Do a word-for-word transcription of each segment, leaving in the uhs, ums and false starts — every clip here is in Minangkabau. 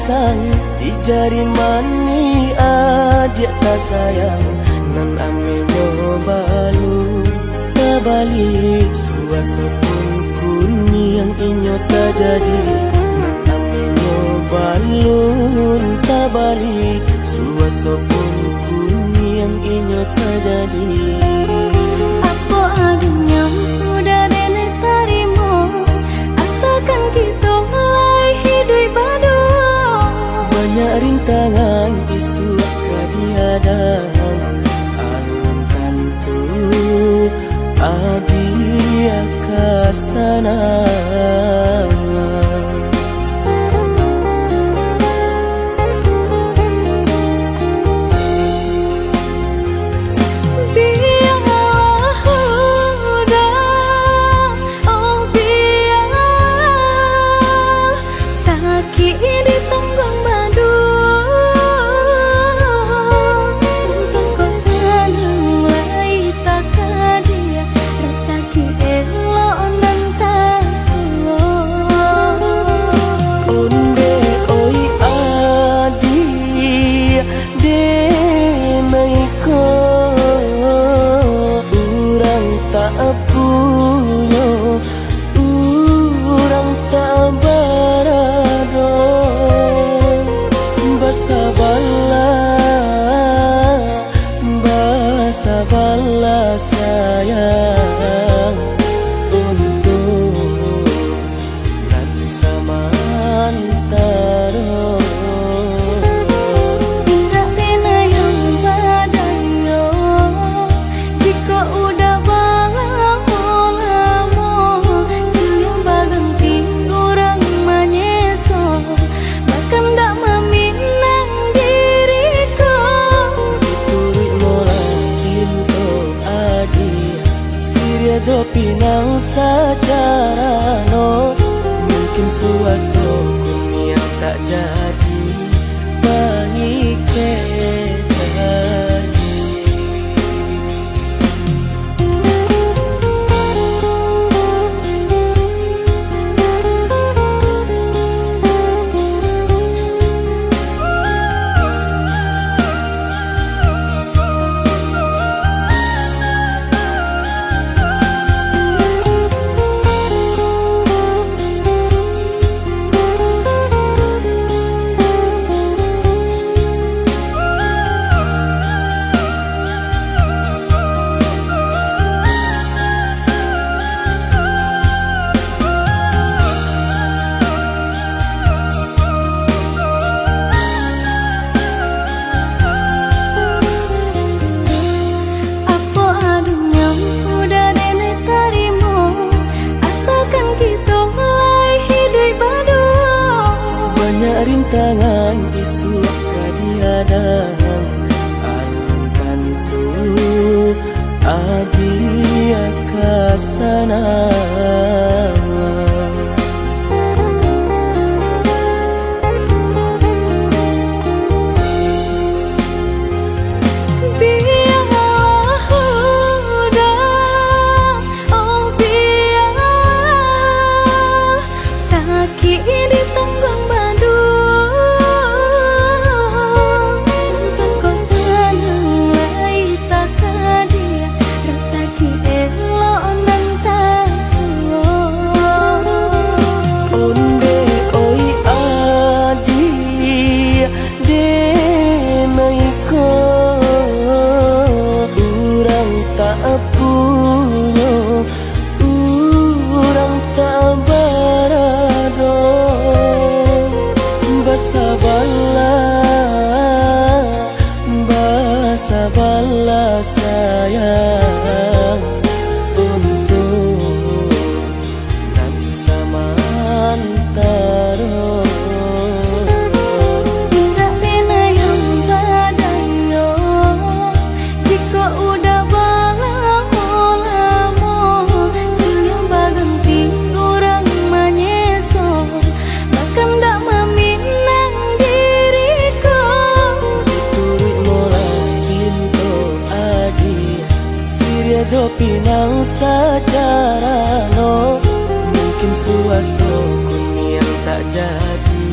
Sang di jari manih adiak tasayang, nan amenyo balun tabali. Suaso pun kuniang inyo tajadi, nan amenyo balun tabali. Suaso pun kuniang inyo tajadi. Apo adunyo udah denai tarimo, asalkan kito lai hiduik baduo. Banyak rintangan isuak ka dihadang, alun tantu adiak ka sanang. Bialah, oh bialah, sakik ditangguang baduo. Untuang ko sanang lai takadiak, rasaki elok nan tasuo. Ondeh oi adiak, denai ko urang tak punyo, urang tak barado. Basabalah, basabalah sayang, untuak nan samantaro. Indak bana yang badayo, jikok udah balamo-lamo, silih baganti urang manyeso, bakandak maminang diri ko. Dituruik molah pinto adiak, siriah jo pinang sacarano, mungkin suaso kuniang tak jadi pangikek lagi. Apo adunyo udah denai tarimo, asalkan kito lai hiduik baduo. Banyak rintangan isuak ka dihadang, alun tantu adiak ka sanang. Bialah udah, oh bialah, sakik ditangguang baduo. Untuang ko sanang lai takadiak, rasaki elok nan tasuo. Ondeh oi adiak, denai ko urang tak punyo, urang tak barado. Basabalah, basabalah sayang, untuak nan samantaro. Indak bana yang badayo, jikok udah balamo-lamo, silih baganti urang manyeso, bakandak maminang diri ko. Dituruik molah pinto adiak, siriah jo pinang sacarano, mungkin suaso kuniang tak jadi.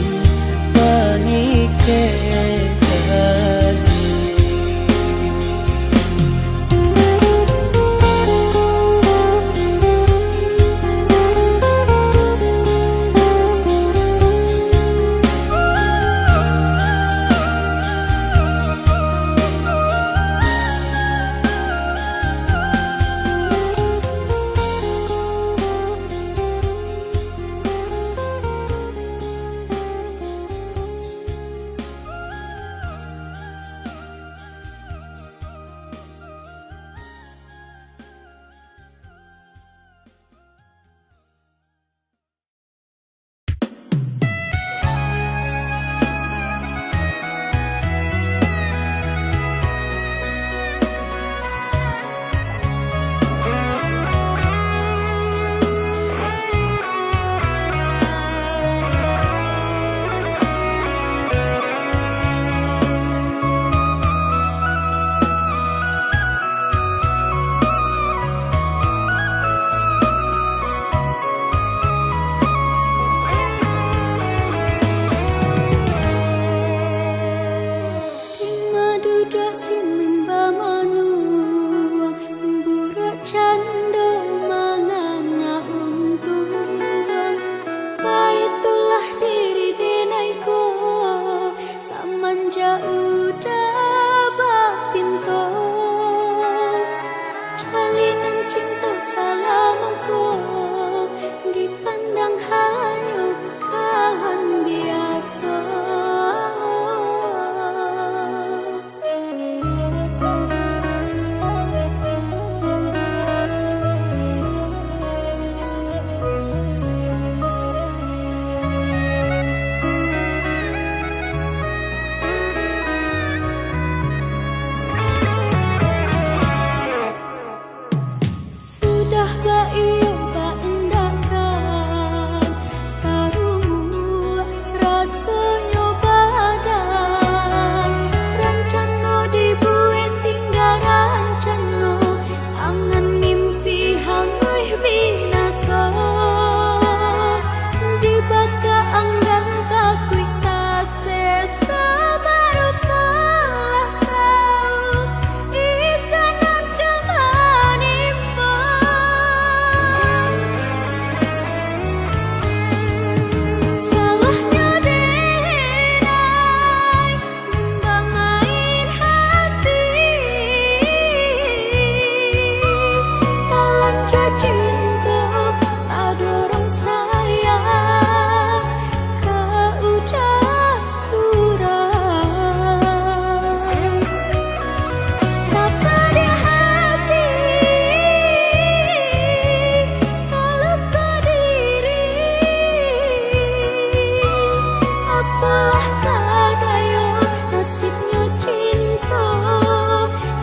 Apolah ka dayo nasibnyo cinto,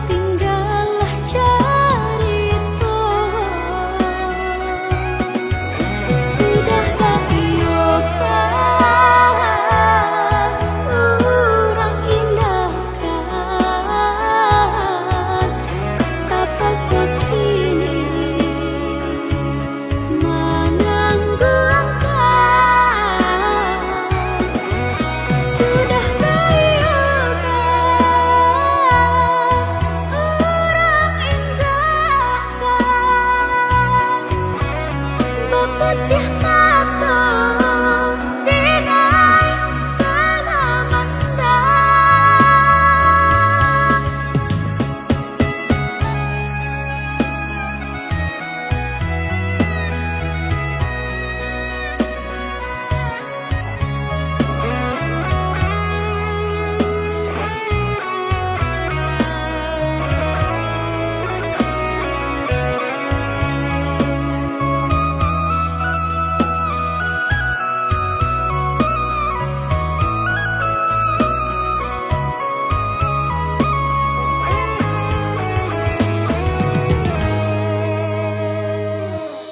tinggalah carito. Sudah baiyo ka urang indak kan, tapaso kini mangangguangkan. Sudah baiyo ka urang indak kan, bapatiah mato dinai ka mamandang.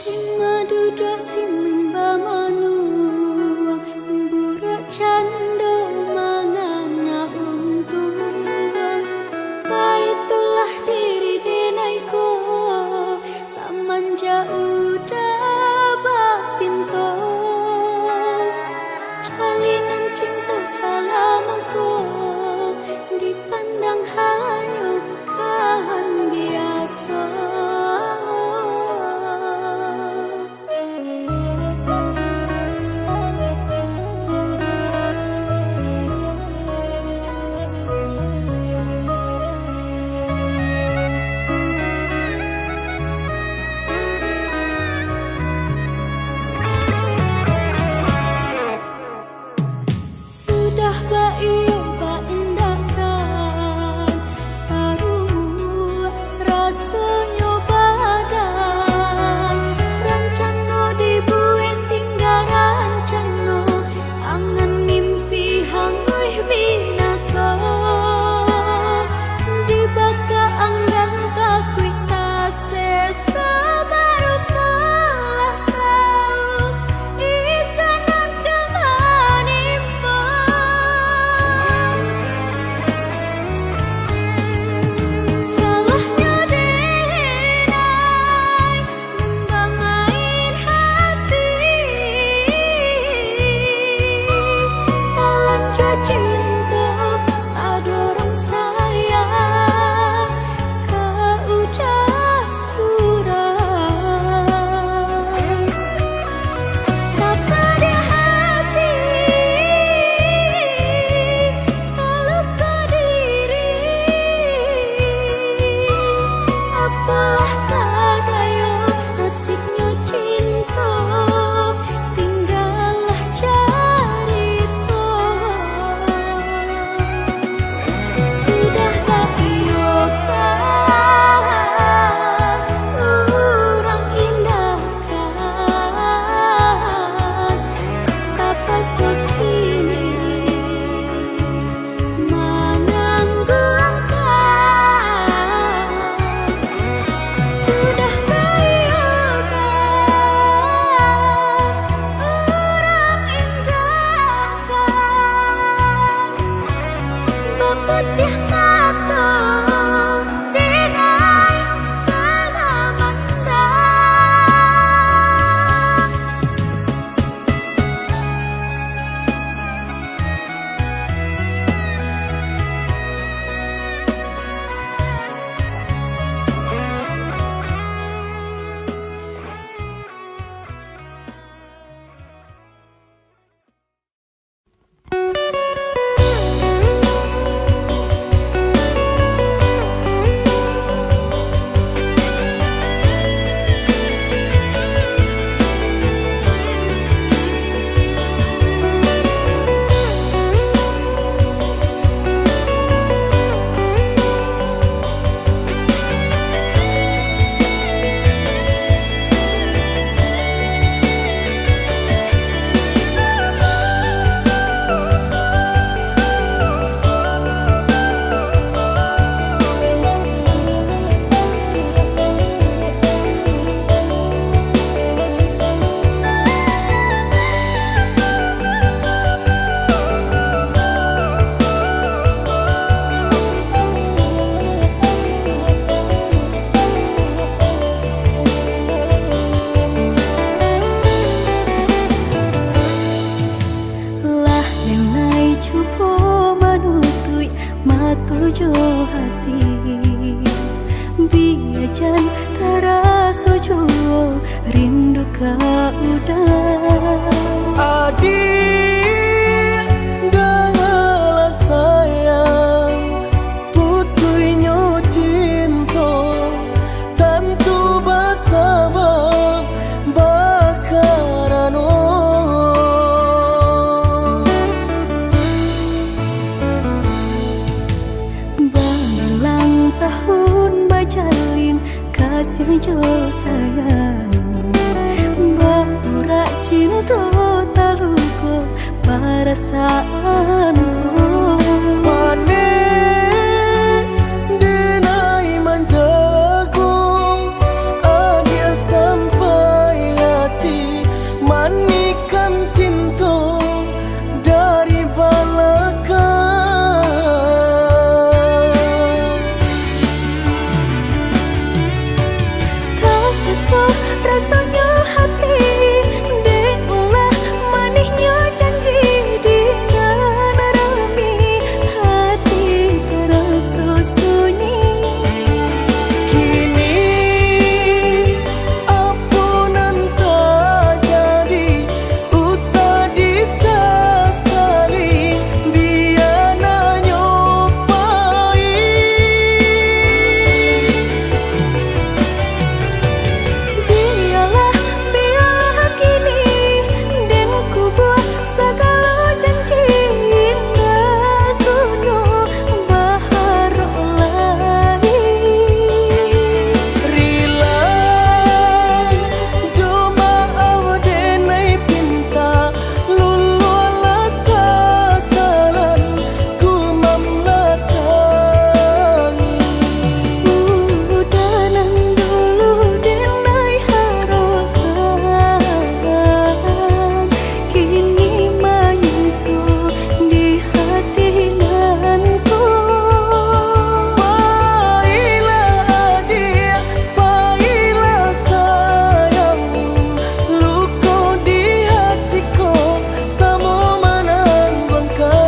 Dima duduak simbah manuang, buruak cando mangana untuang. Baitulah diri denai ko, samanjak udah bapinto. Jalinan cinto salamo ko dipandang hanyo kawan biaso. Sudah baiyo baindakan, taruak rasonyo badan. Rancano dibuek tingga rancano, angan mimpi hanguih binaso. Dibaka anggan takuik taseso, baru polah tau isan nan ka manimpo. Salahnyo denai nan bamain hati. Dalam jua cinto ado urang sayang ka udah surang. Tapadiah hati, taluko diri. Apolah ka dayo nasibnyo cinto, tinggalah carito. Sudah baiyo ka urang indakan, tapaso kini mangangguangkan. Sudah baiyo ka urang indakan, bapatiah mato denai ka mamandang. Satu jo hati, bia jan taraso juo rindu ka udah. Adiak, dangalah sayang, putuihnyo cinto, tantu basabab bakarano. Babilang tahun bajalin, kasih jo sayang, baurak cinto taluko parasaanku. Panek denai manjago, adiak sampai ati, manikam cinto dari balakang. Tasaso rasonyo hati, dek ulah manihnyo janji di nan rami, hati taraso sunyi. Kini apo nan tajadi, usah disasali, bia nanyo pai. Bialah, bialah kini den kubua sagalo janji, indak kuno baharok lai. Rila jo maaf denai pinta, luluahlah sasalan ku mamalatangi. Udah nan dulu denai harokan, kini manyiso di hati nan ko. Pailah adiak, pailah sayang, luko di hati ko samo manangguangkan.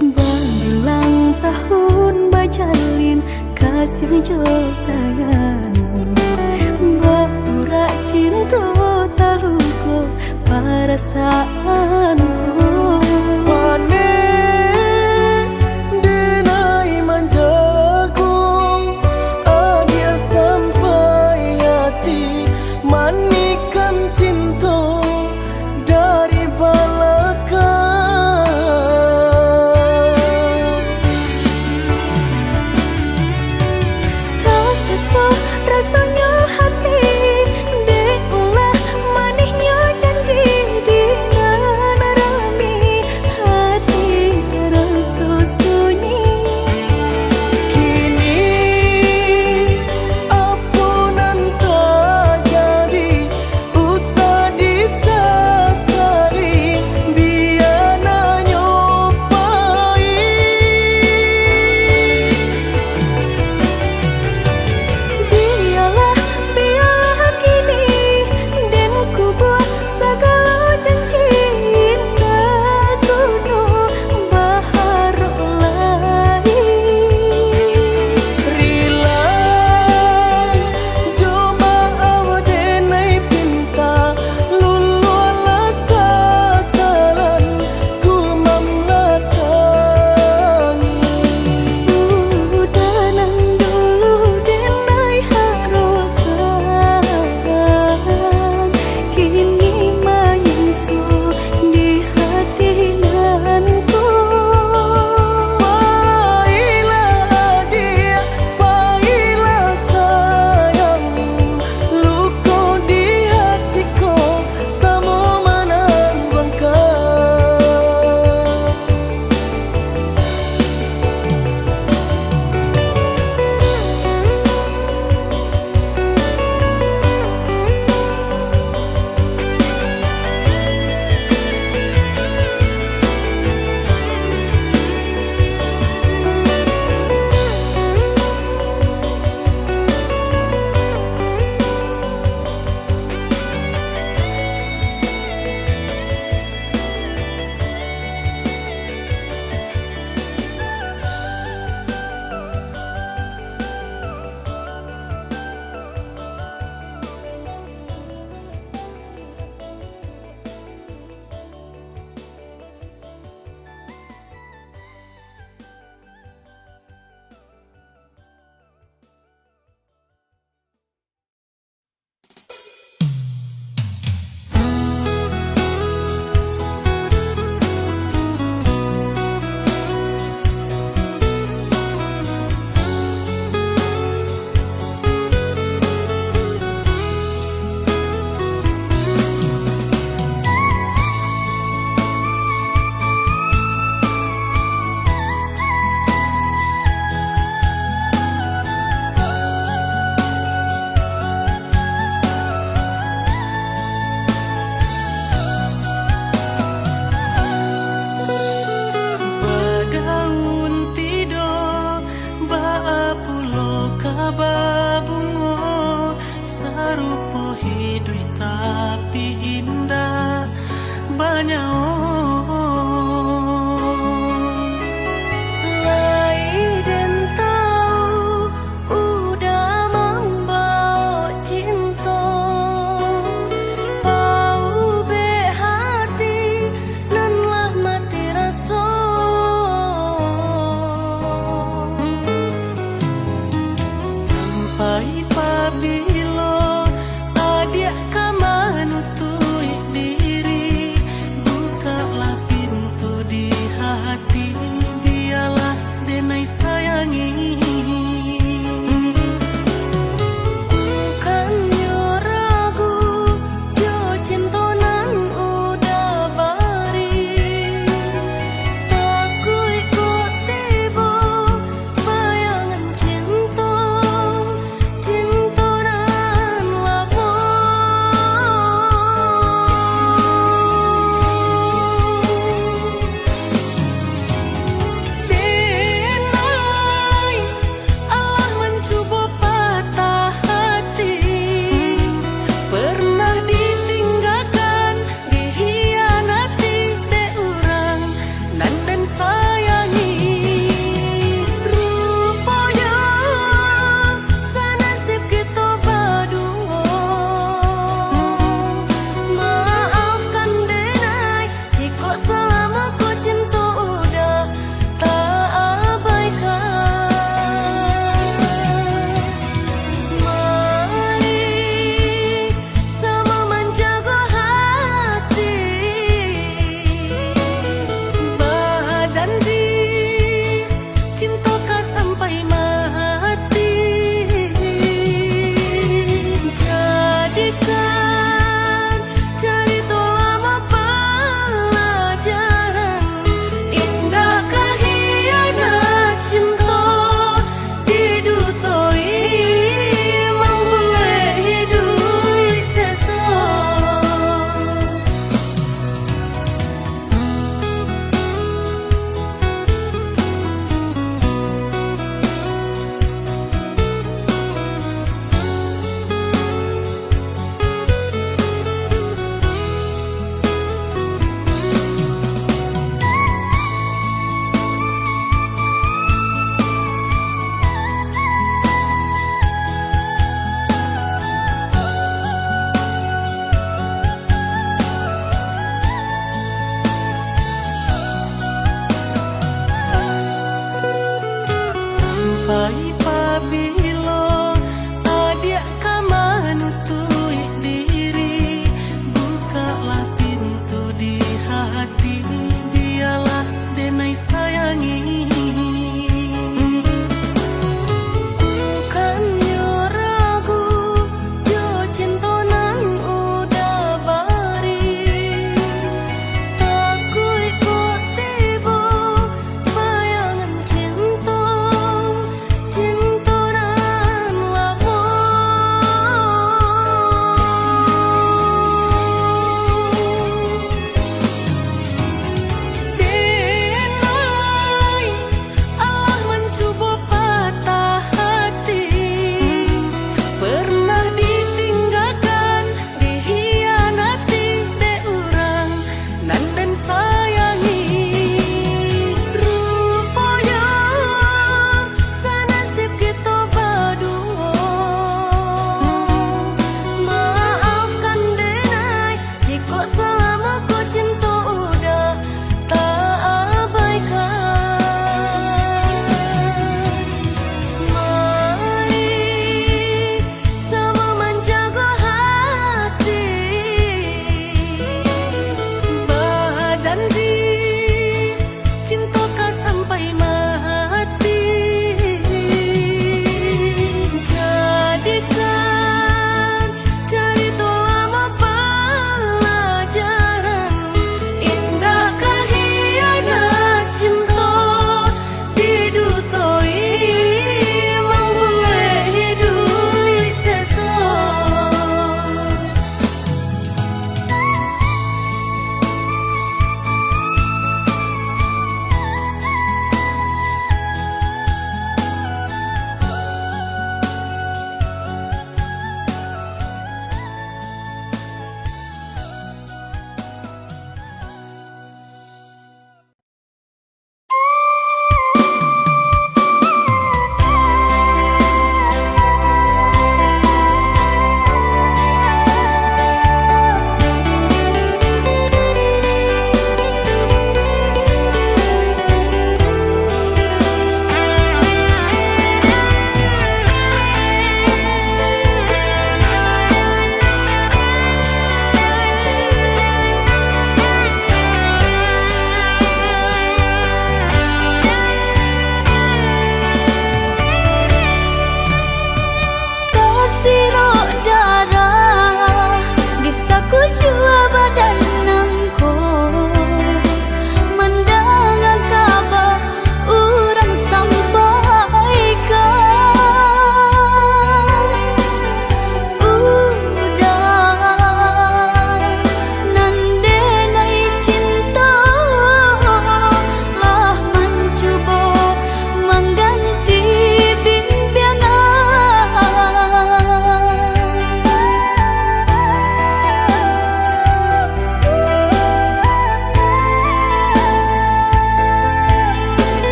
Babilang tahun bajalin, kasih jo sayang, baurak cinto taluko parasaanku. Panek denai manjago, adiak sampai ati, manikam cinto dari balakang. Tasaso rasonyo hati, dek ulah manihnyo janji di nan panyawo. Lai den tawu uda mambawok cinto, paubek hati nan lah mati raso. Sampai pabilo adiak ka manutuik diri, buka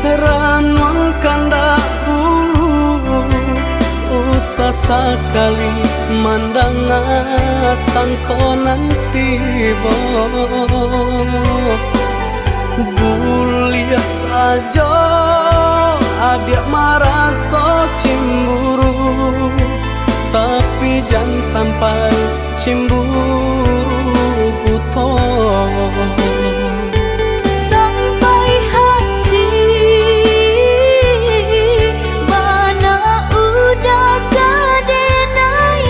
Ranuang kandak bulu, usah sakali mandanga sangko nan tibo. Buliah sajo adiak maraso cimburu, tapi jan sampai cimburu buto. Sampai hati bana udah ka denai.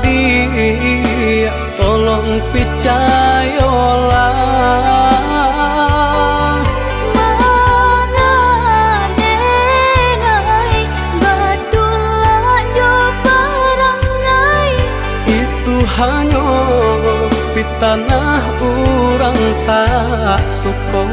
Adiak, tolong picayolah. Manga denai, batua jo parangai. Itu hanyo pitanah urang tak suko.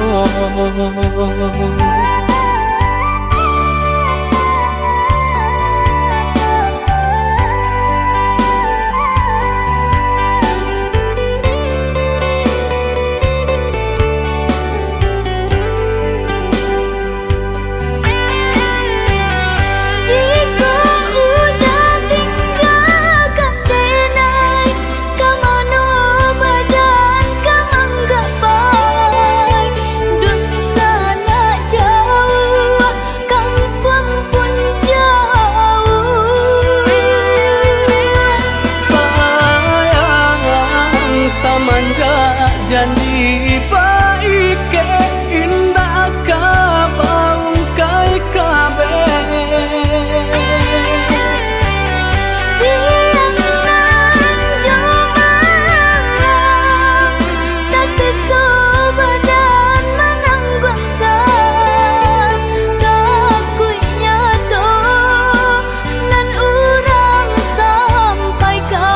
Jikok udah tinggakan denai, ka mano badan ka manggapai? Dunsanak jauah, kampuang pun jauah. Sayang, samanjak janji baikek, indak ka baungkai kabeh. Siang nan jo malam, tasiso badan manangguangkan, takuiknyo tu nan urang sampaikan.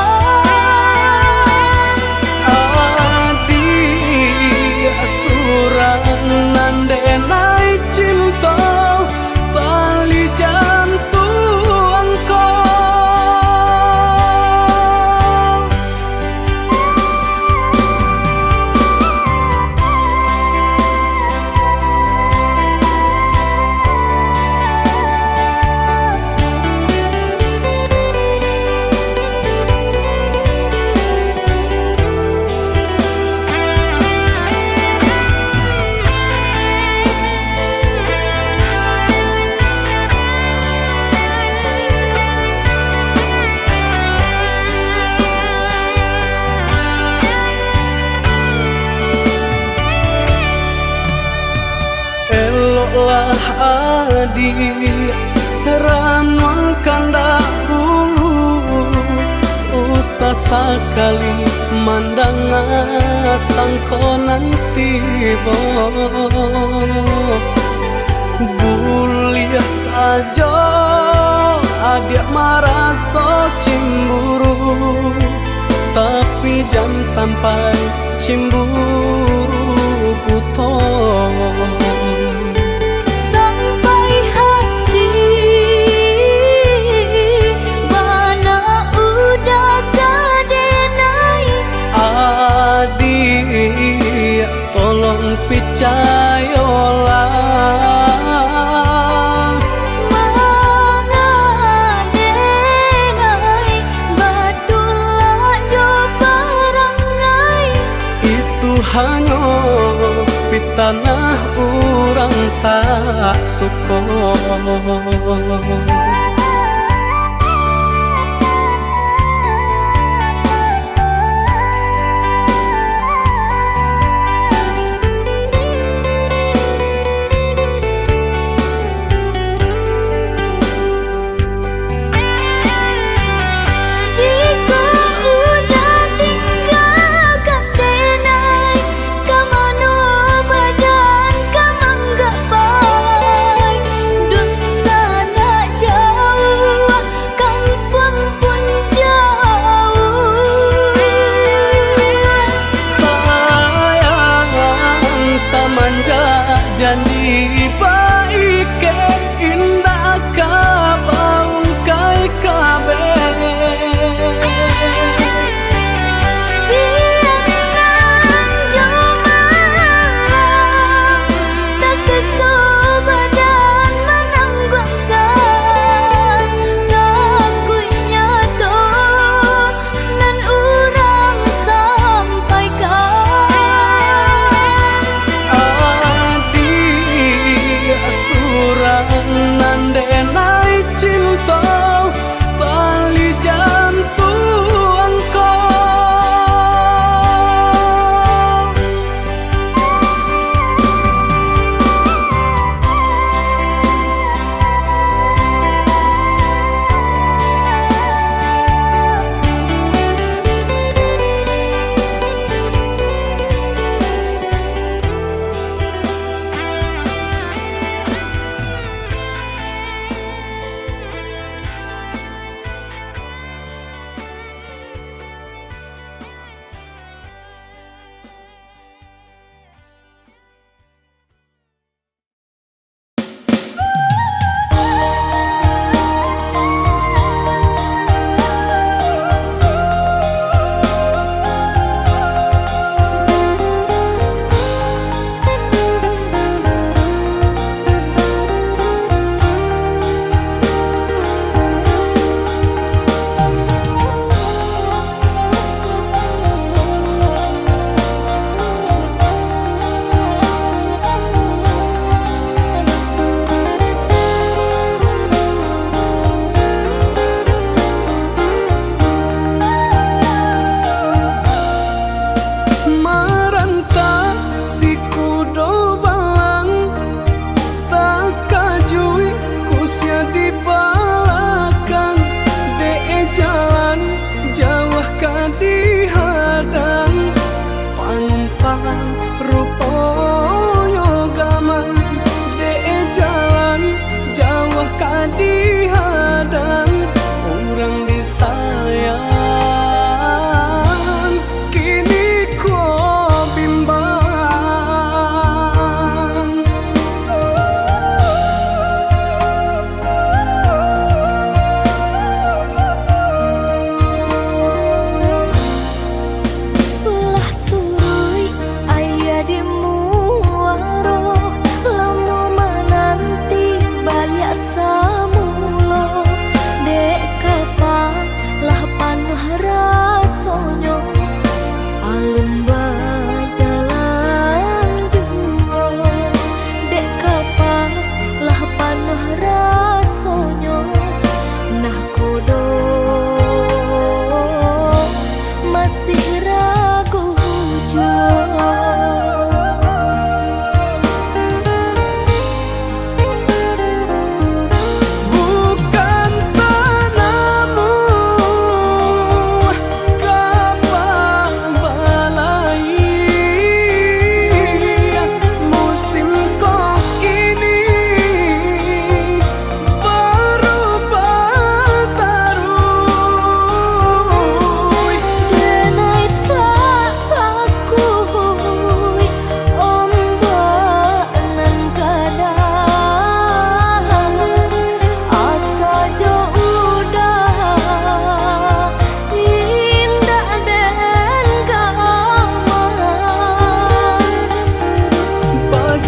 Adiak surang nan denai cinto, tali jantuang ko. Eloklah adiak, ranuang kandak bulu, usah sakali mandanga sangko nan tibo. Buliah sajo adiak maraso cimburu, tapi jan sampai cimburu buto. Sampai hati bana udah ka denai. Adiak, tolong picayolah. Manga denai, batua jo parangai. Itu hanyo pitanah urang tak suko. Jikok udah tinggakan denai, ka mano badan ka manggapai? Dunsanak jauah, kampuang pun jauah. Sayang, samanjak janji baikek, indak ka baungkai kabeh. Siang nan jo malam,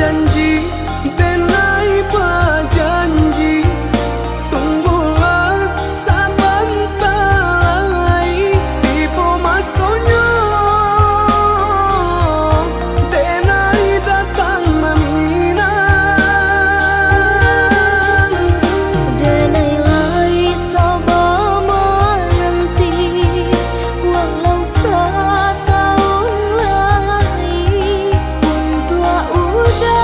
Janji, denai bajanji, tunggulah sabanta lai, tibo masonyo, denai datang maminang. Denai lai saba mananti, walau satahun lai, untuak uda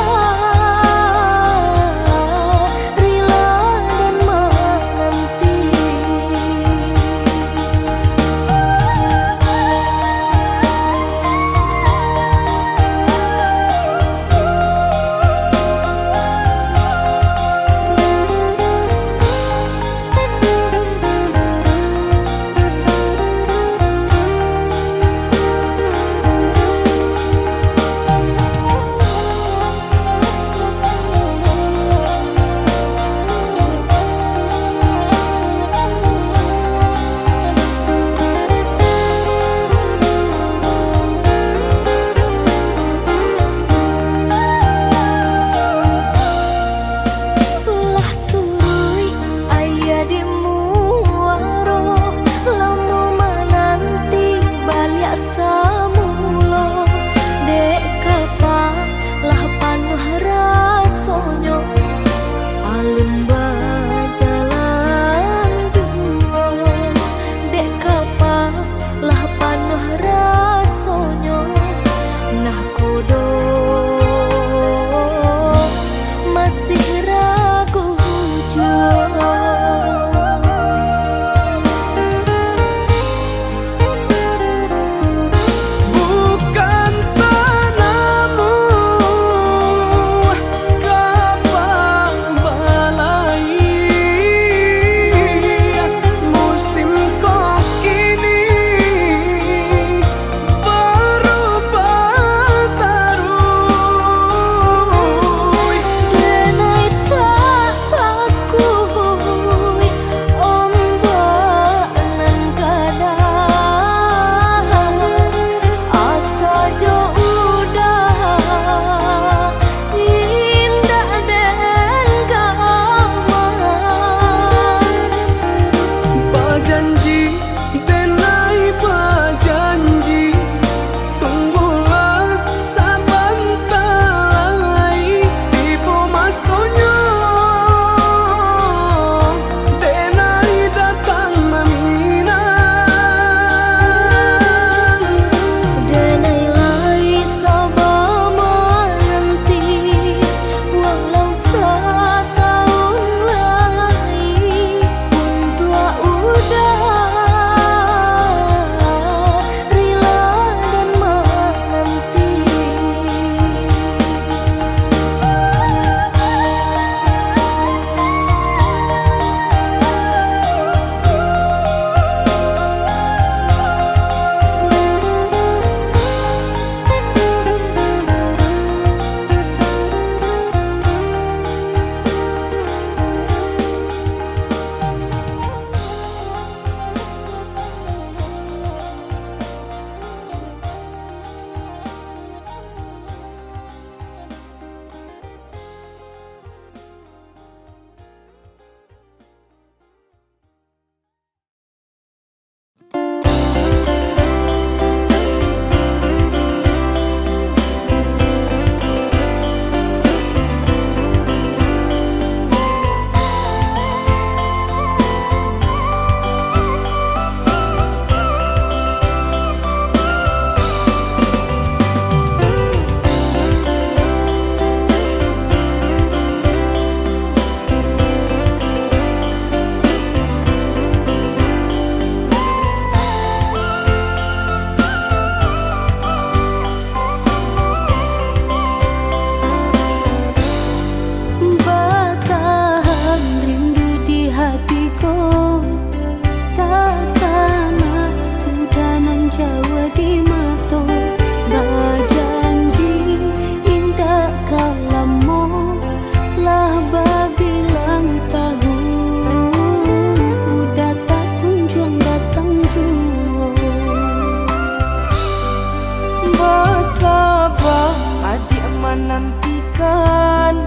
Kan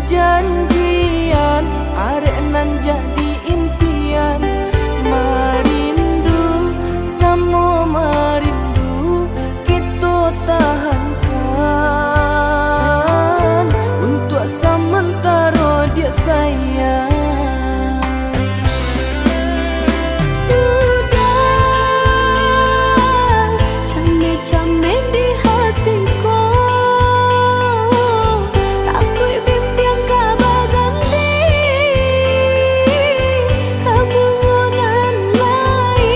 janjian, arek nan jadi impian, marindu, samo marindu, kito tahankan untuak samantaro, diak sayang. Udah, cameh-cameh di hati ko, takuik bimbiang ka baganti ka bungo nan lain.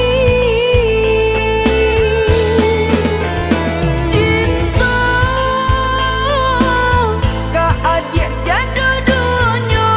Cinto ka adiak jado dunyo.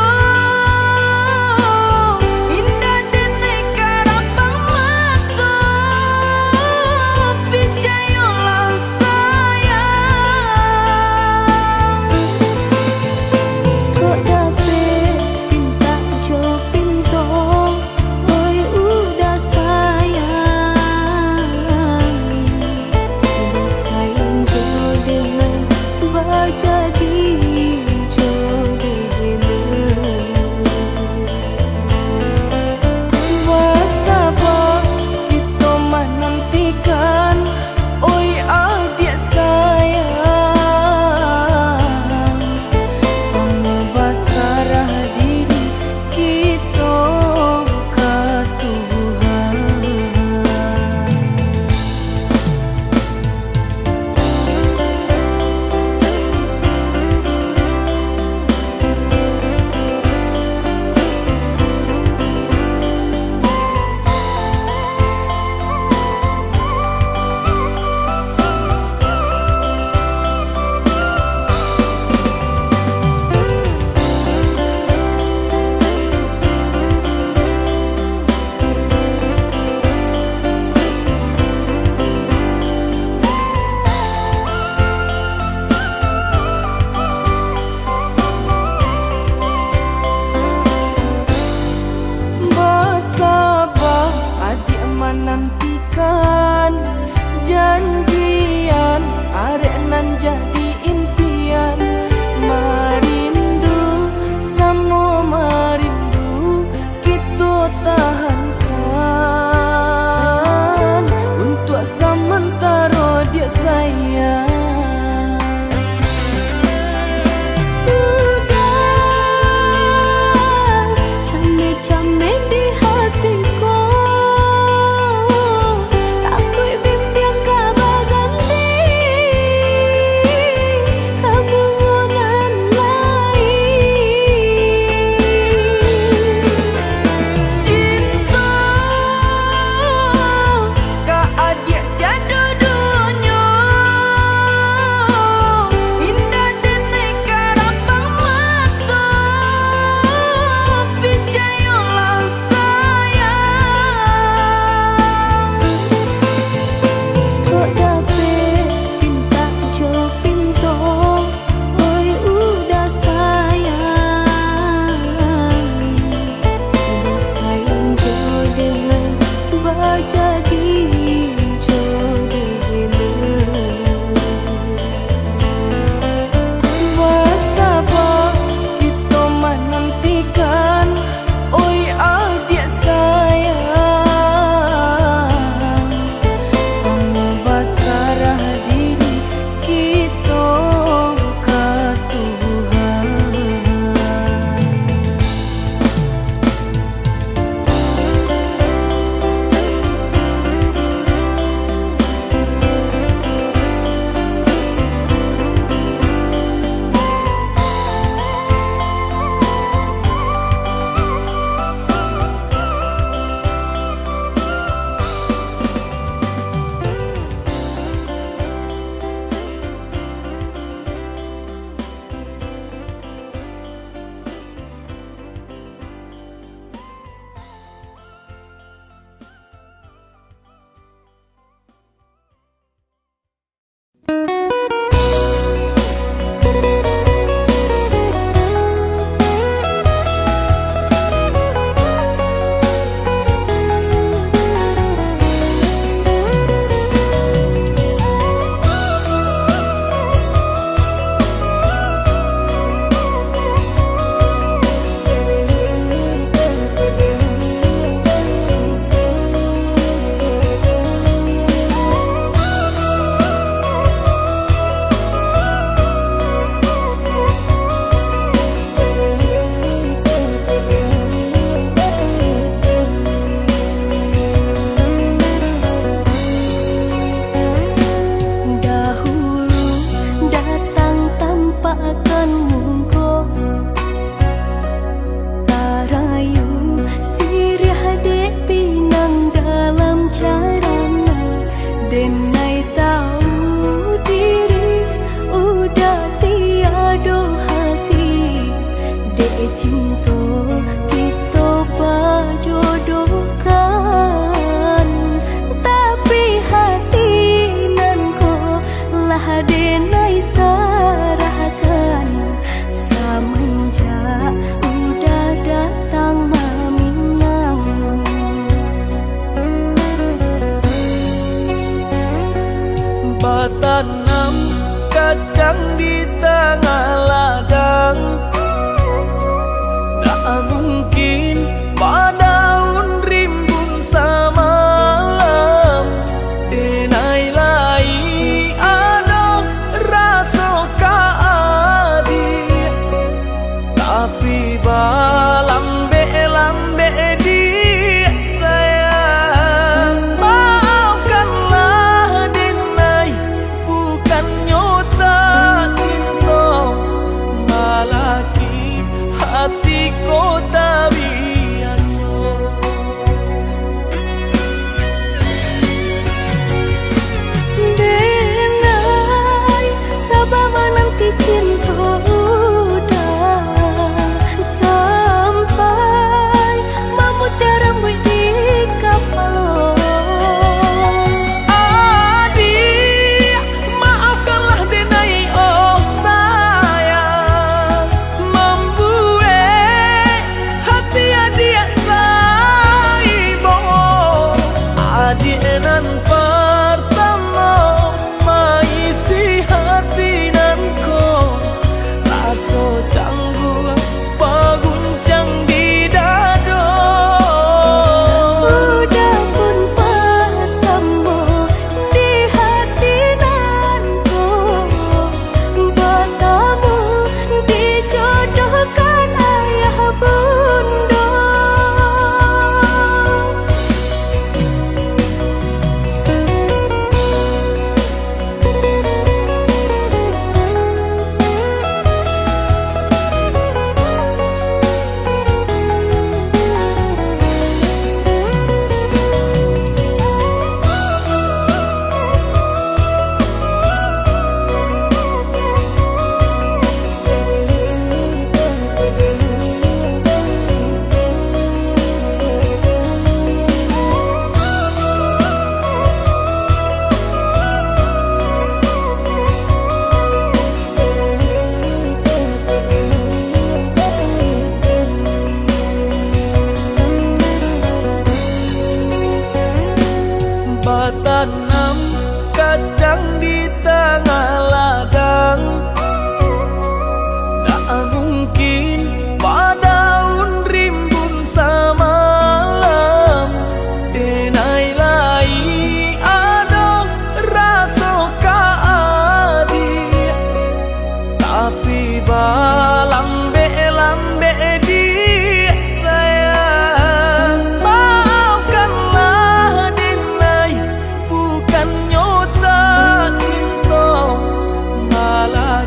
Doh hati, dek cinto kito bajodohkan, tapi hati nan ko lah denai sarahkan, samanjak udah datang maminang. Batanam kacang di tangah ladang, ndak mungkin badaun rimbun samalam. Denai lai ado raso ka adiak, tapi balambek-lambek diak sayang. Maafkanlah denai, bukannyo tak cinto, malah ki hati ko tak biaso. Denai, saba mananti cinto udah sampai mamutiak rambuik di kapalo. Adiak, maafkanlah denai, oh sayang, mambuek hati adiak taibo. Adiak nan partamo maisi hati nan ko, raso cangguak baguncang di dado. Udah pun partamo di hati nan ko, batamu dijodohkan ayah bundo. Batanam kacang di tangah ladang, ndak mungkin badaun rimbun samalam. Denai lai ado raso ka adiak, tapi balambek-lambek diak sayang. Maafkanlah denai, bukannyo tak cinto, malah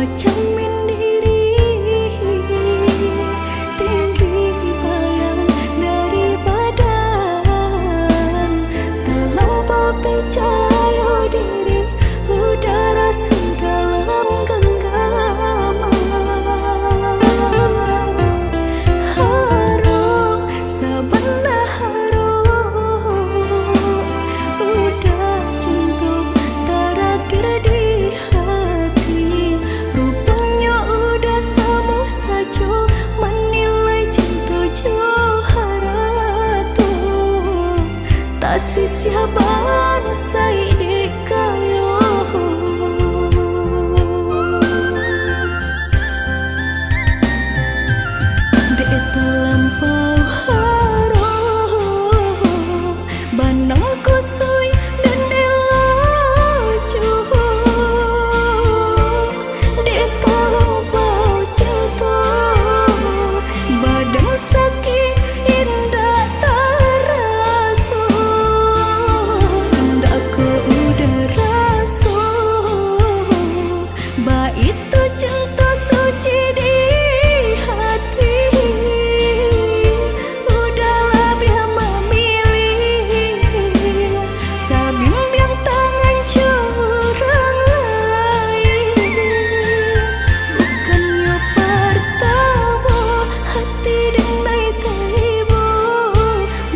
Cermin diri tinggi bayang dari badan, talampau picayo diri, udara su dalam ganggaman. Harok, sabana harok, udah cinto tarakhir di hati. Ruponyo udah samo sajo manilai cinto jo harato. Tasisiah bansaik dek kayo. Dek talampau harok, banang kusuik dan elok juo. Dek talampau cinto, badan sakik indak taraso. Indak ko udah raso, baitu cinto suci di hati. Udah labiah mamilih, sabimbiang tangan jo urang lain. Bukannyo partamo hati den nai taibo,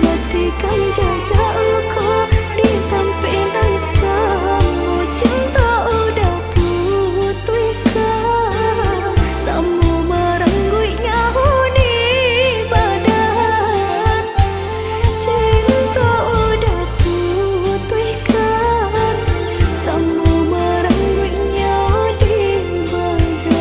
batikan jajak luko di tampek nan samo. Cinto udah putuihkan, samo marangguik nyawo di badan. Cinto udah putuihkan, samo marangguik nyawo di badan.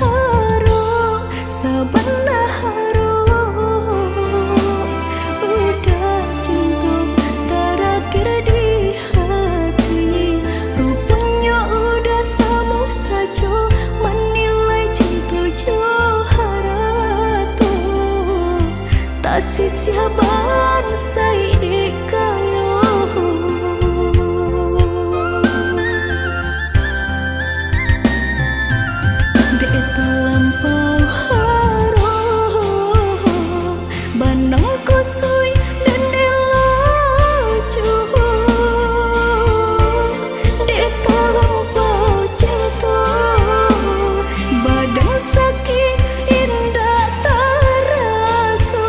Harok, sabana harok, udah cinto tarakhir di hati. Ruponyo udah samo sajo manilai cinto jo harato. Tasisiah bansaik dek kayo. Dek talampau harok, banang kusuik dan elok juo. Dek talampau cinto, badan sakik indak taraso.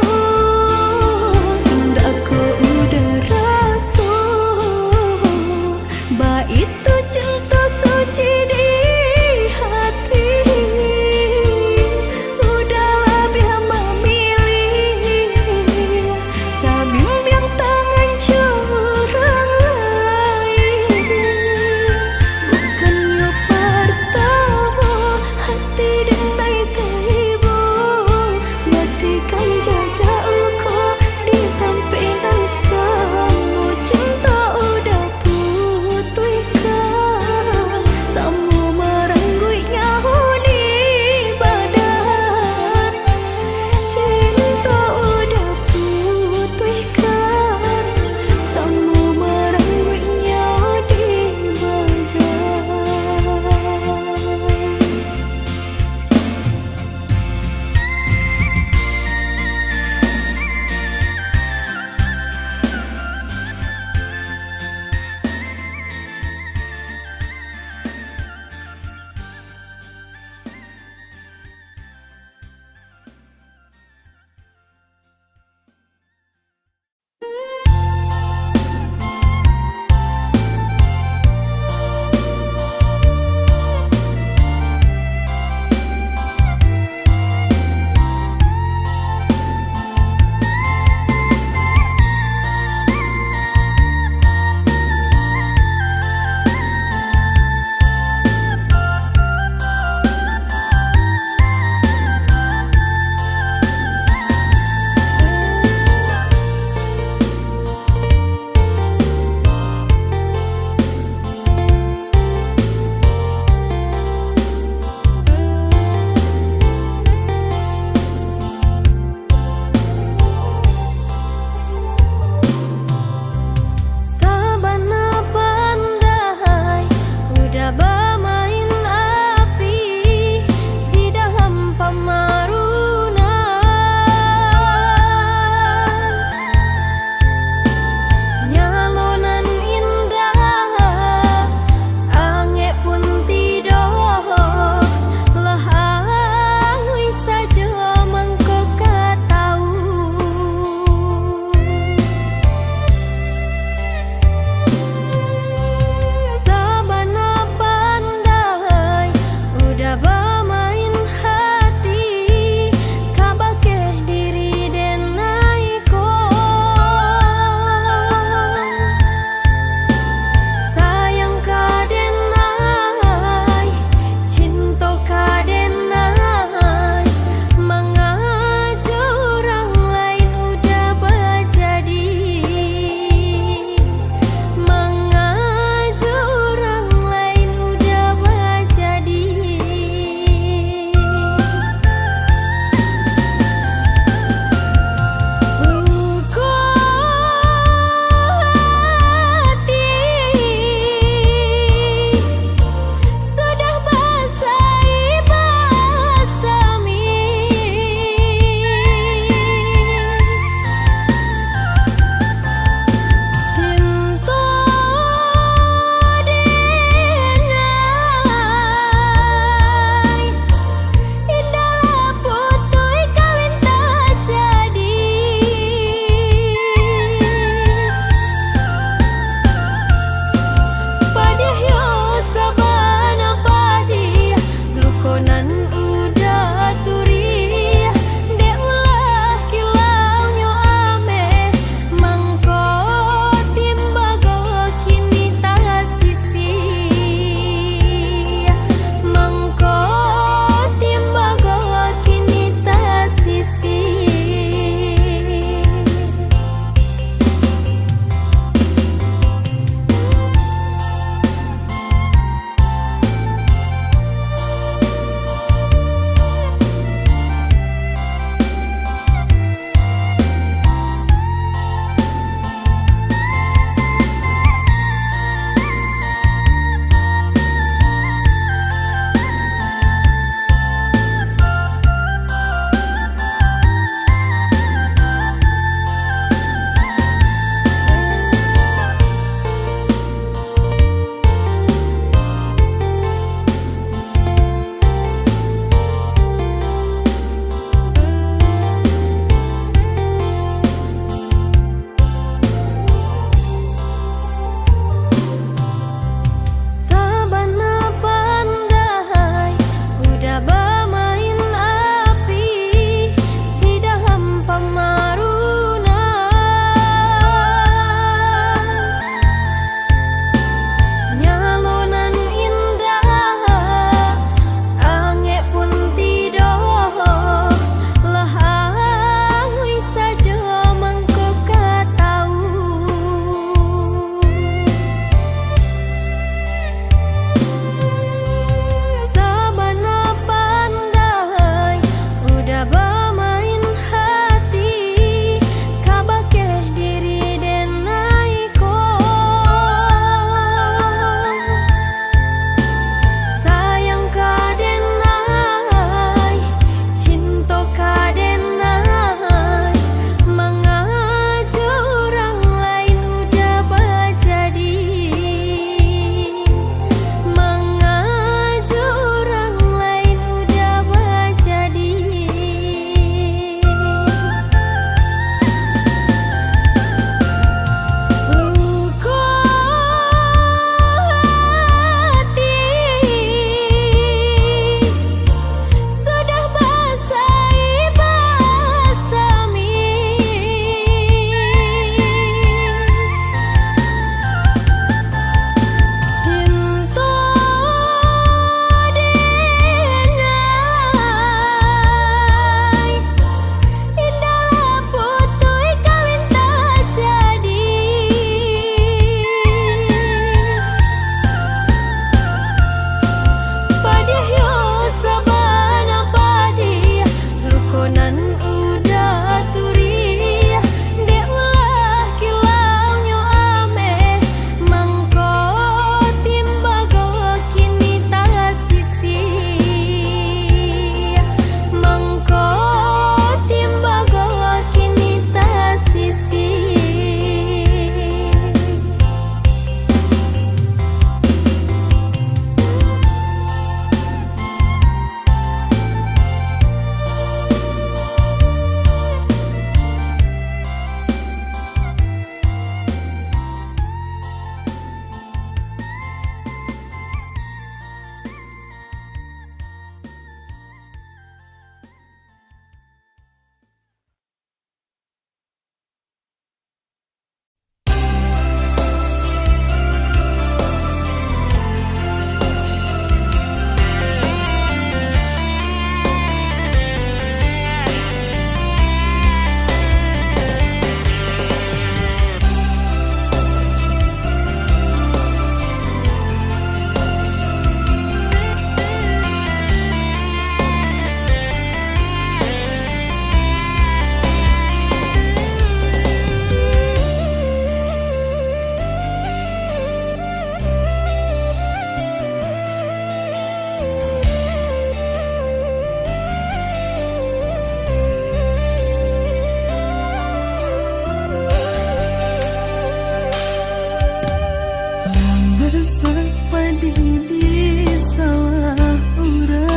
Di salah urang,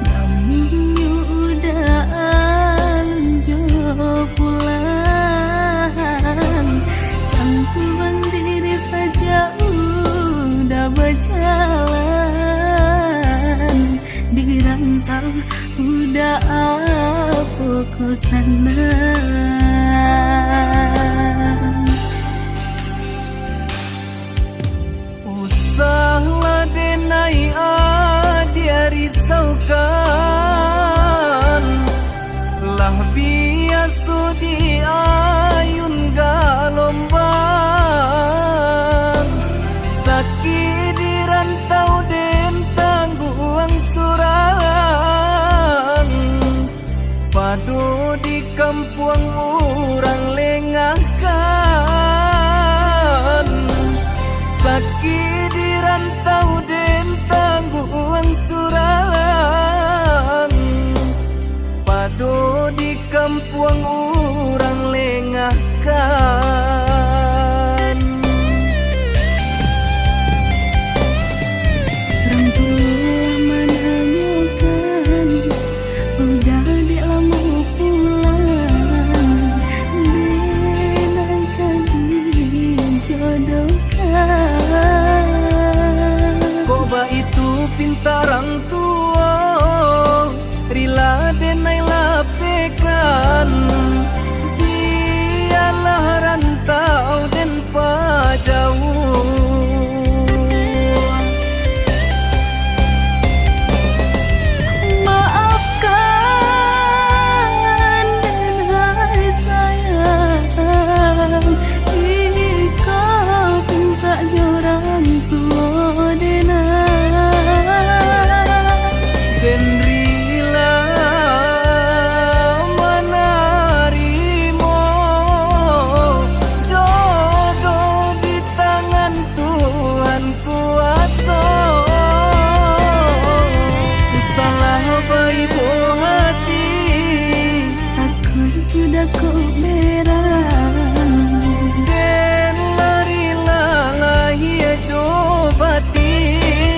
namunnyo udah alun jo pulang. Cangkuang diri sajo udah bajalan, di rantau udah apo ko sanang. Usahlah denai adiak risaukan, lah biaso diayun galombang. Sakik di rantau den tangguang surang, pado di kampuang urang lengahkan. Sakik di rantau den tangguang surang, pado di kampuang urang lengahkan. Urang tuo lah mananyokan, udah dek lamo pulang, denai ka dijodohkan. Kok baitu pinta rang tuo, rila denai lapehkan, bialah rantau den pajauah. Maafkan den hai sayang, iko pintanyo rang tuo denai. Den rila manarimo jodoh di tangan Tuhan kuaso. Usahlah baibo hati, takun tu dako berang. Den lah rila lahia jo batin,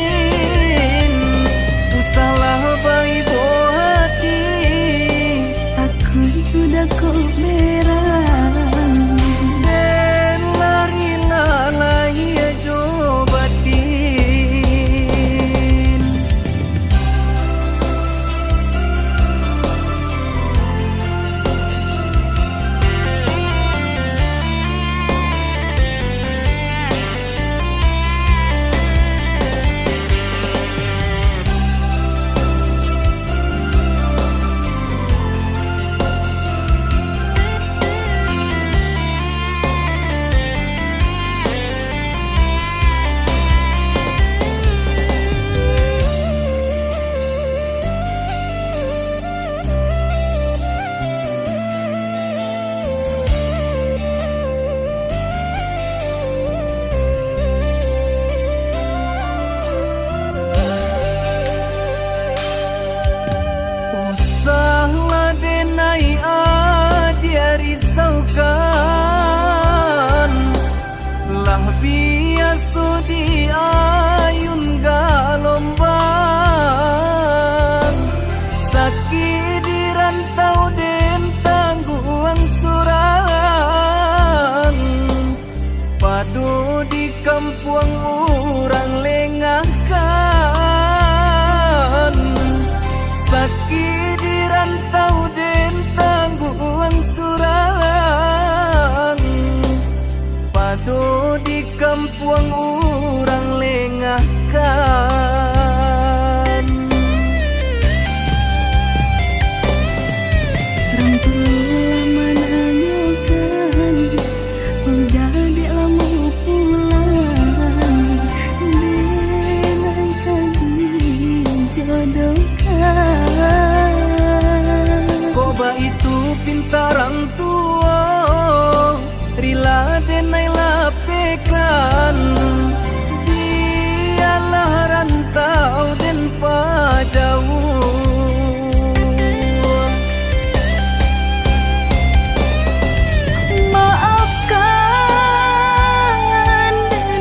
usahlah baibo hati, takun tu dako berang. Den lah rila lahia jo batin. Usahlah denai adiak risaukan, lah biaso diayun galombang, sakik di rantau den tangguang surang, pado di kampuang urang lengahkan, sakik di rantau den tangguang surang, pado di kampuang urang lengahkan. Rang tuo lah mananyokan, udah dek lamo pulang, denai ka dijodohkan. Kok baitu pinta rang tuo, rila denai lapehkan, bialah rantau den pajauah. Maafkan den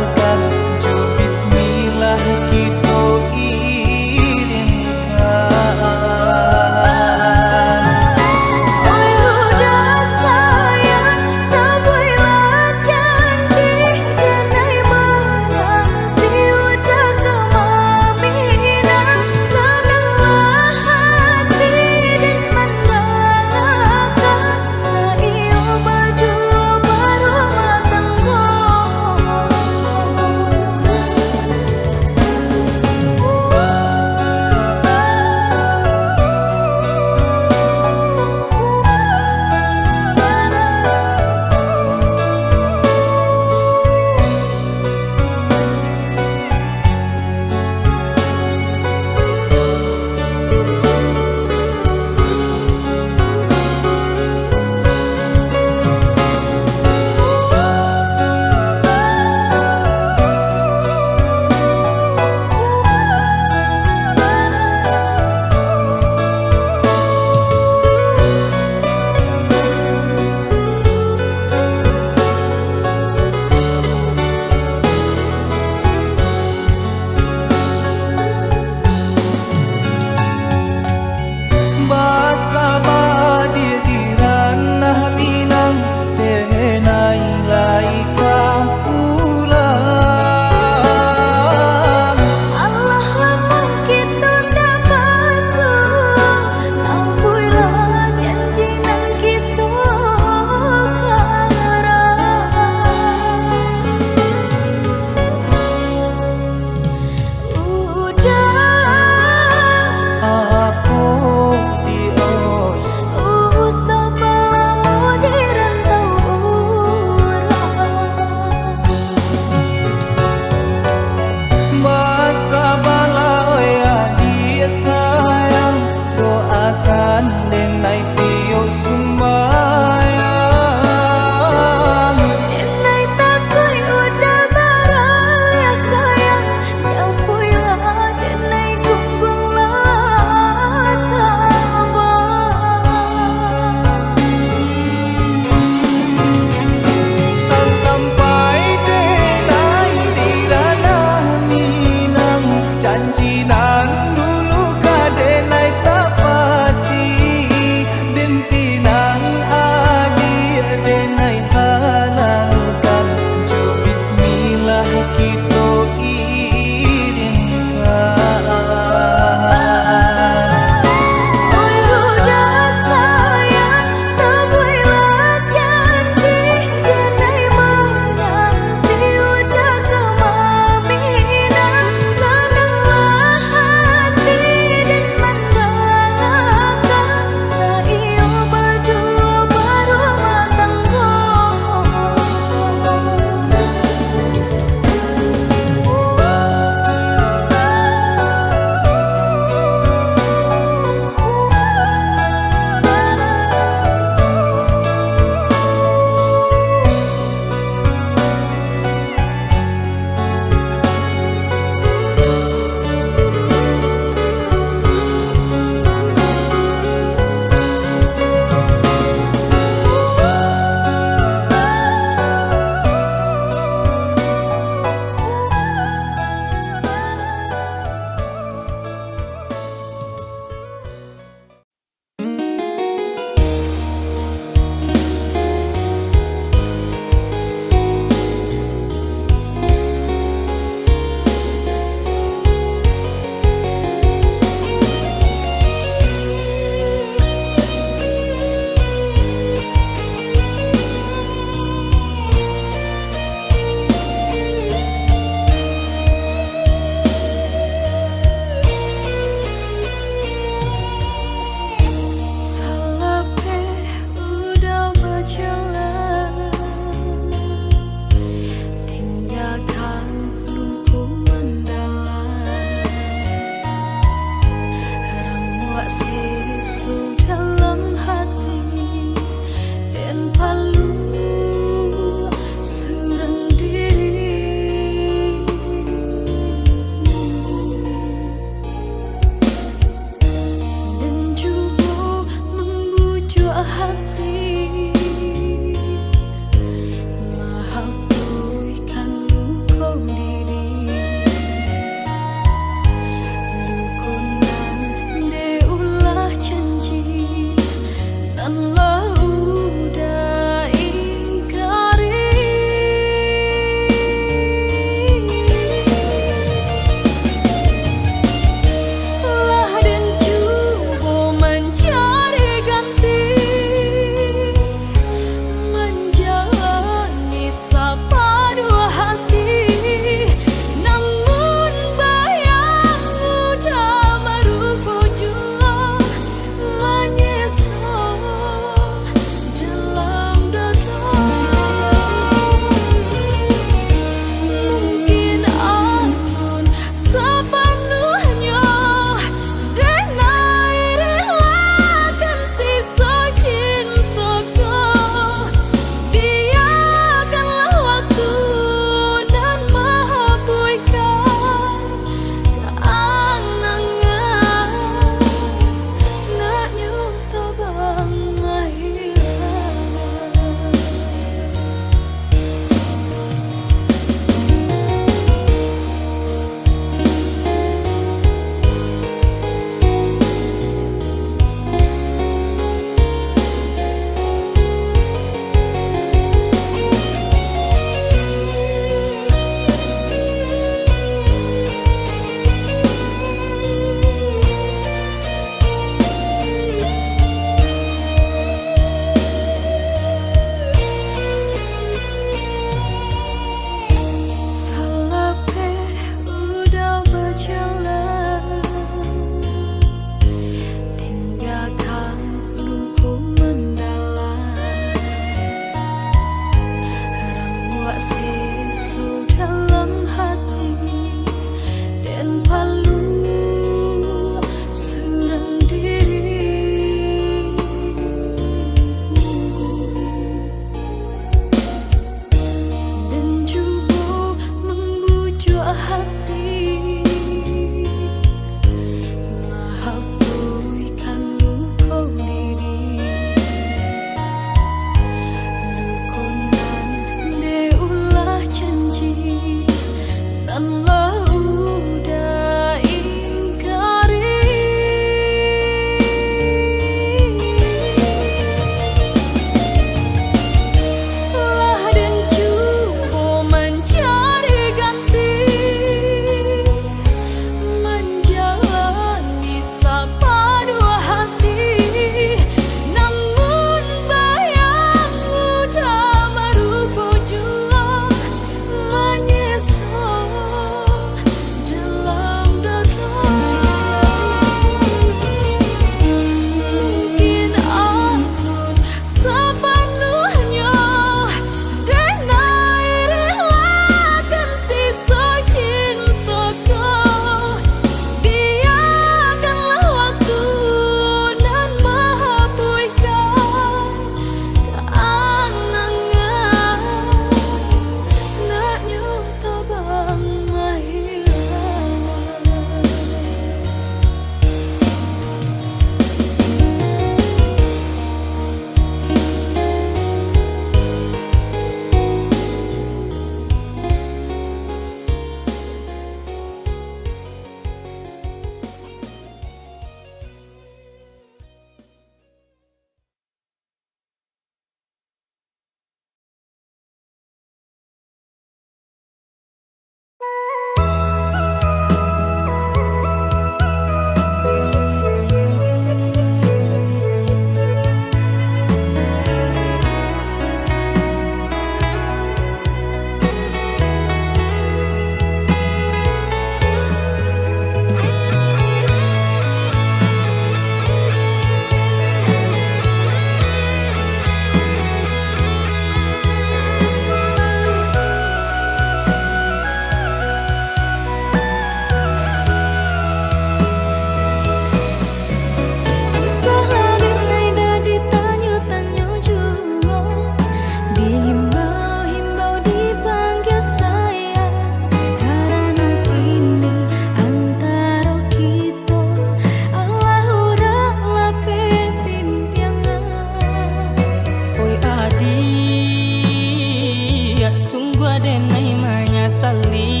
Tali,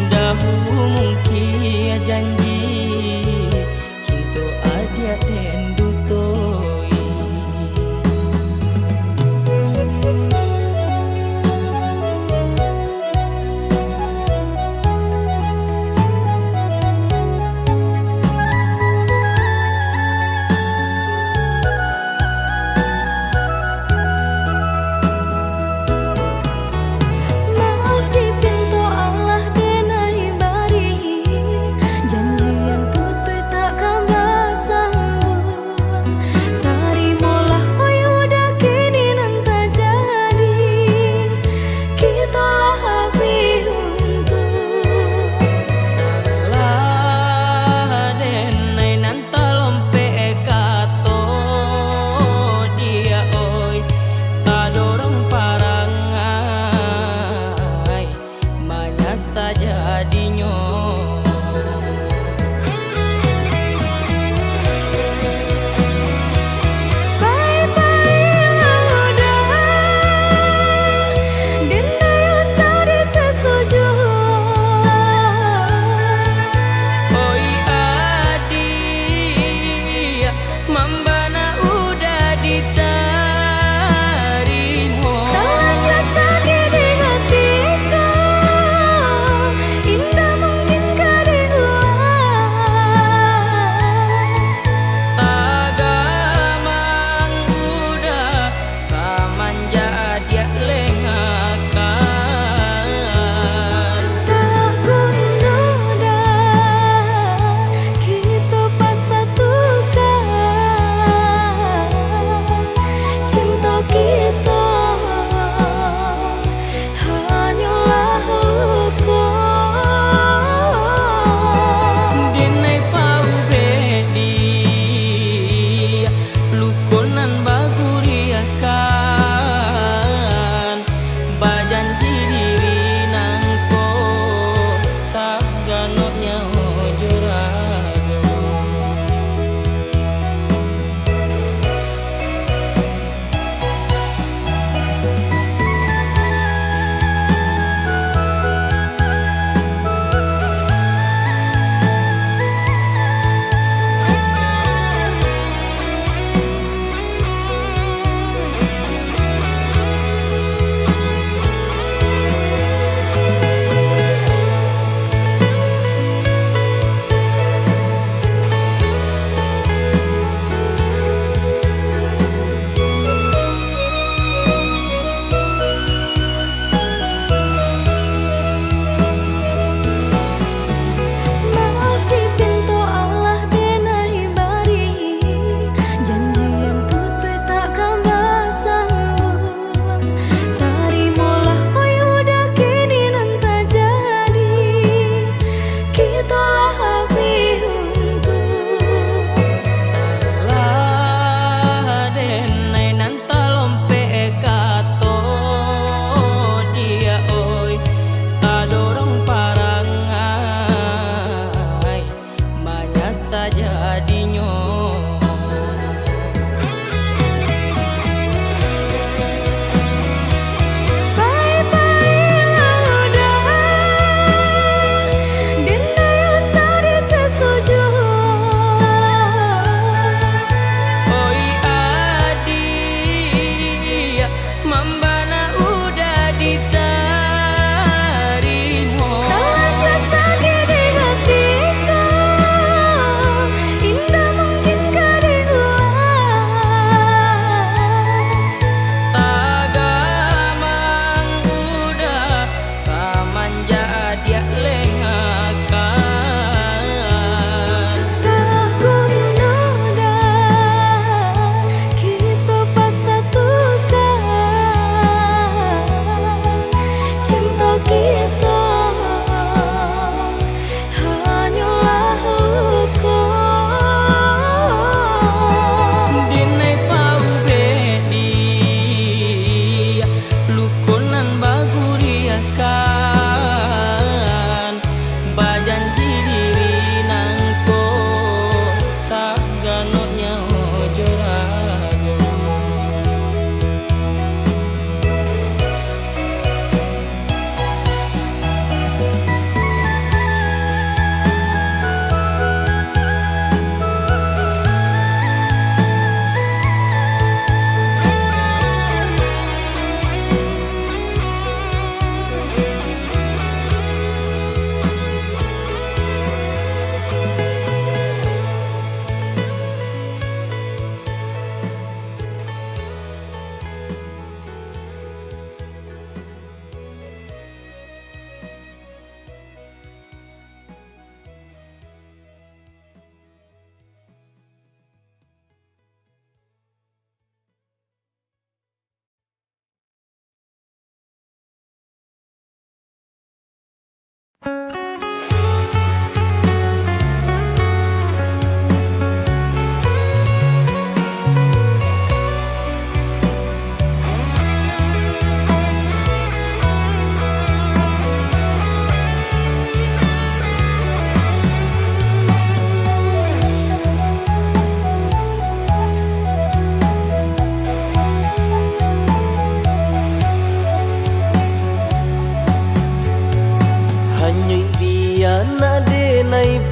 dahulu mungkin janji, cinto adiak den dutoi.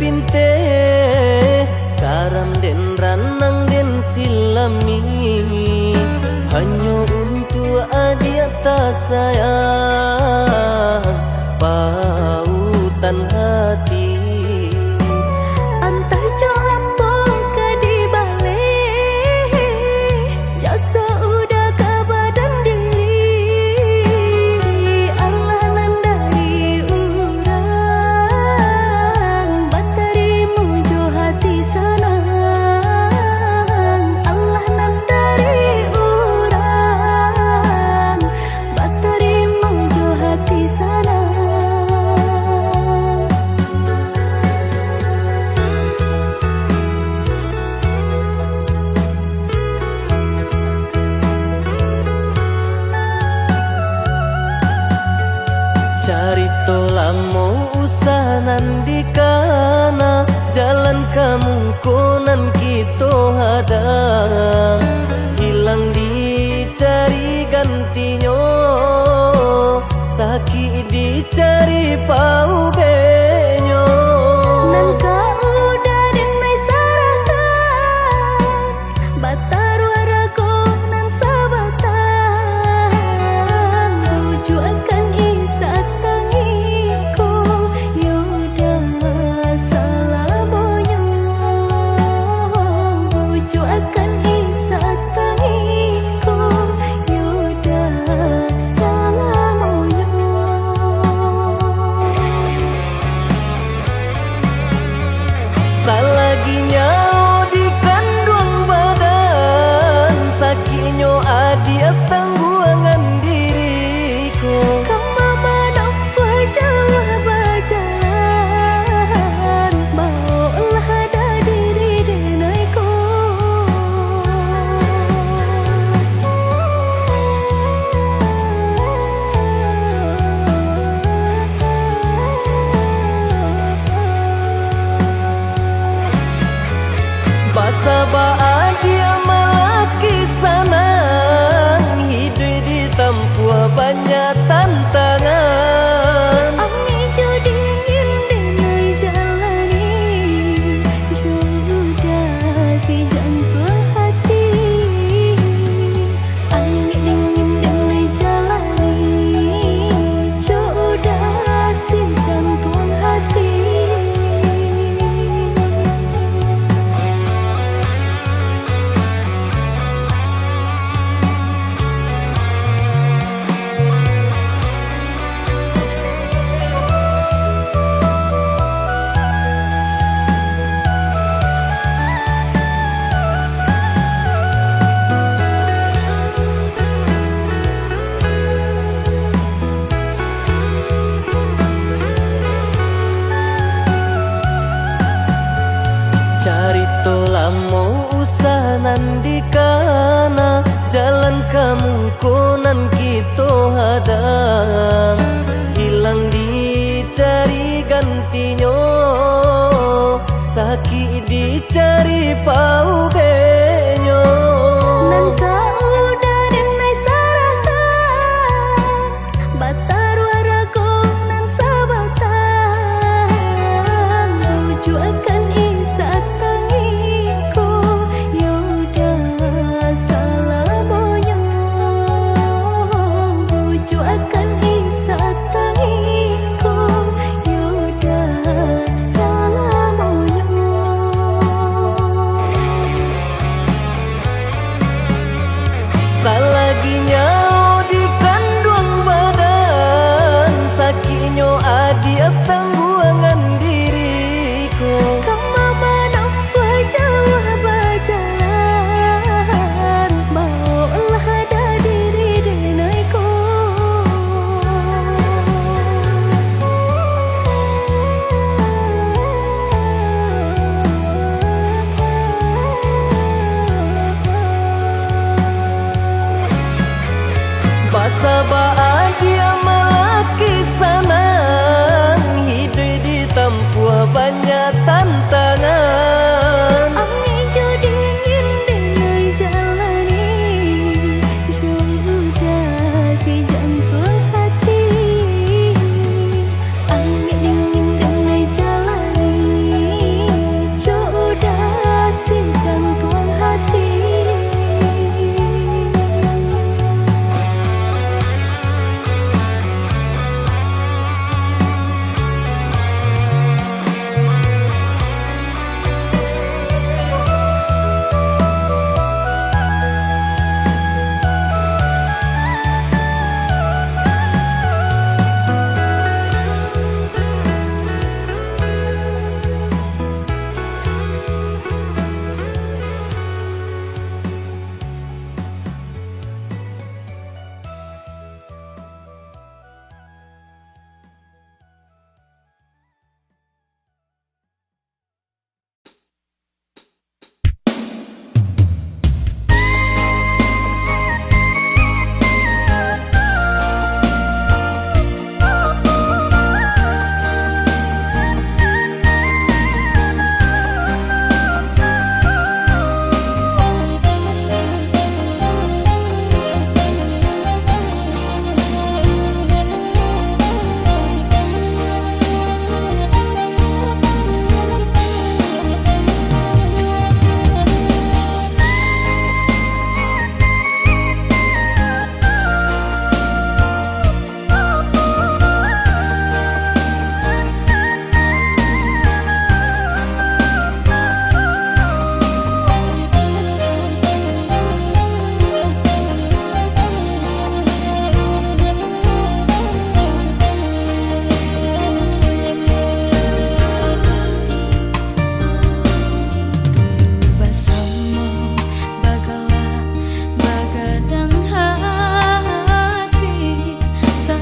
Pinteh, karam den ranang den silami, hanyo untuak adiak tasayang, pautan hati. Antah jo apo ka dibaleh, jaso uda ka badan diri. Allah nan dari urang, batarimo jo hati sanang. Allah nan dari urang, batarimo jo hati sanang. Carito lamo usah nan dikana, jalan ka muko nan kito hadang, ilang dicari gantinyo, sakik dicari paubeknyo. Nan ka uda den lai sarahkan, bataruah rago nan sabatang, bujuakan Isa tangiko, yo dah salamonyo. Bujuakan Isa tangiko, yo dah salamonyo.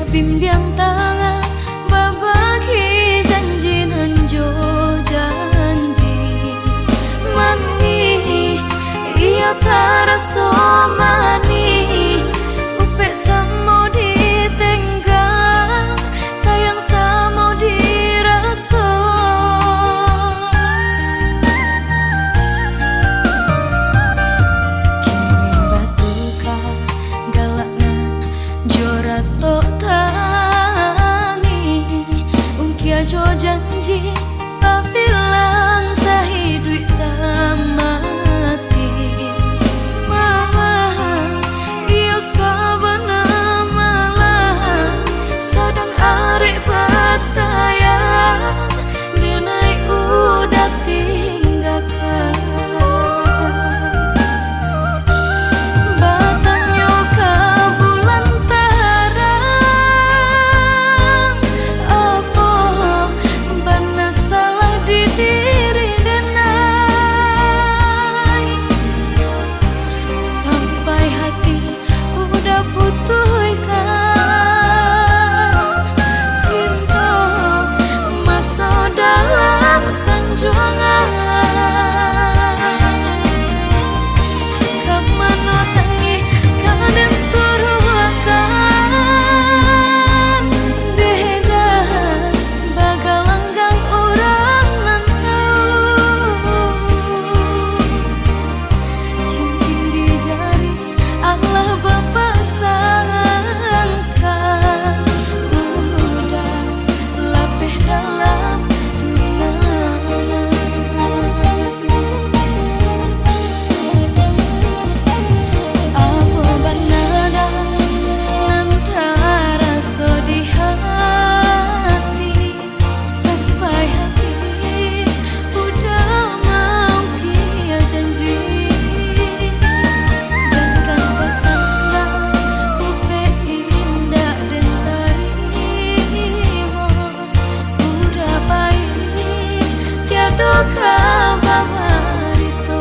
Bimbiang tangan babagi janji nan jo janji. Manih, iyo taraso manih. Upek samo ditenggang, sayang samo diraso. Kini batuka galak nan jo ratok tangih, ungkia jo janji babilang sahiduik samati. Malahan iyo sabana, malahan sadang arek basayang, denai udah tinggakan. Batanyo ka bulan tarang, apo bana salah di diri denai? Sampai hati udah putuihkan, cinto maso dalam sanjuangan. Ka mano tangih ka den suruahkan, deh dah bagalanggang urang nan tau. Cincin di jari alah bapasangkan, udah lapeh dalam tunangan. Apo bana nan taraso di hati? Sampai hati udah maungkia janji, jankan pasangan upek indak den tarimo, udah pai tiado ka babarito.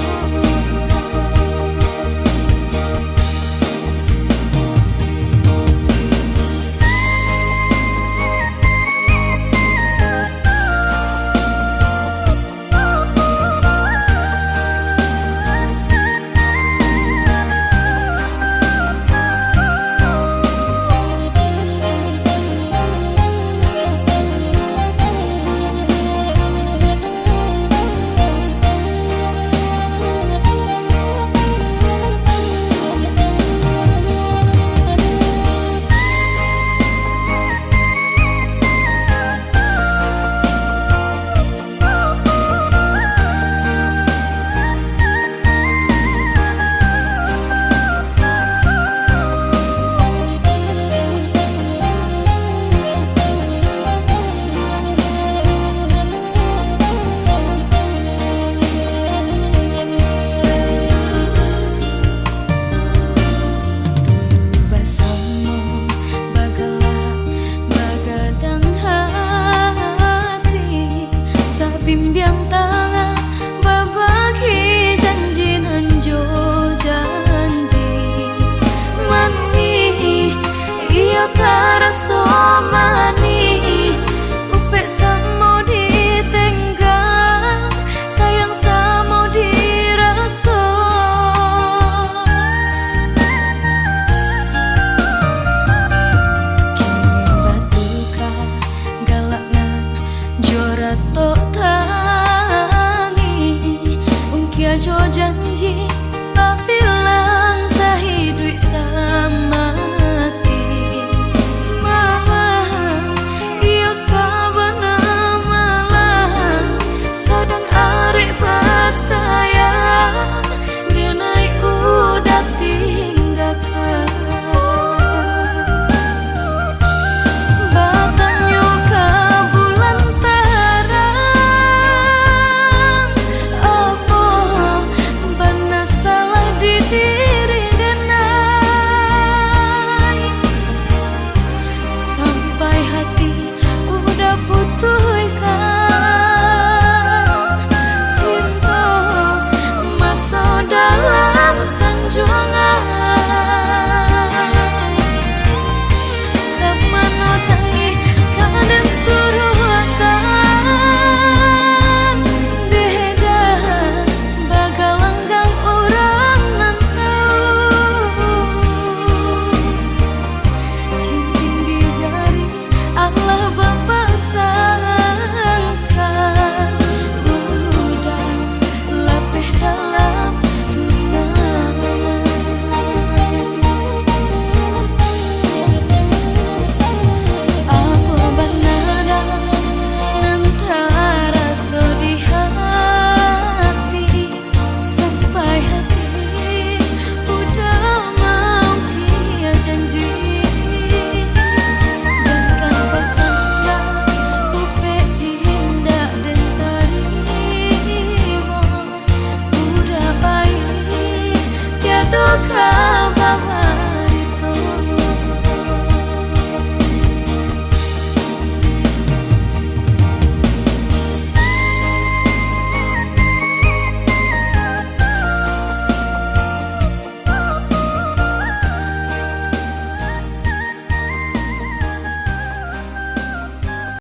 Dulu basamo bagalak, bagadang hati, sabimbiang tangan babagi janji nan jo janji. Manih, iyo taraso manih,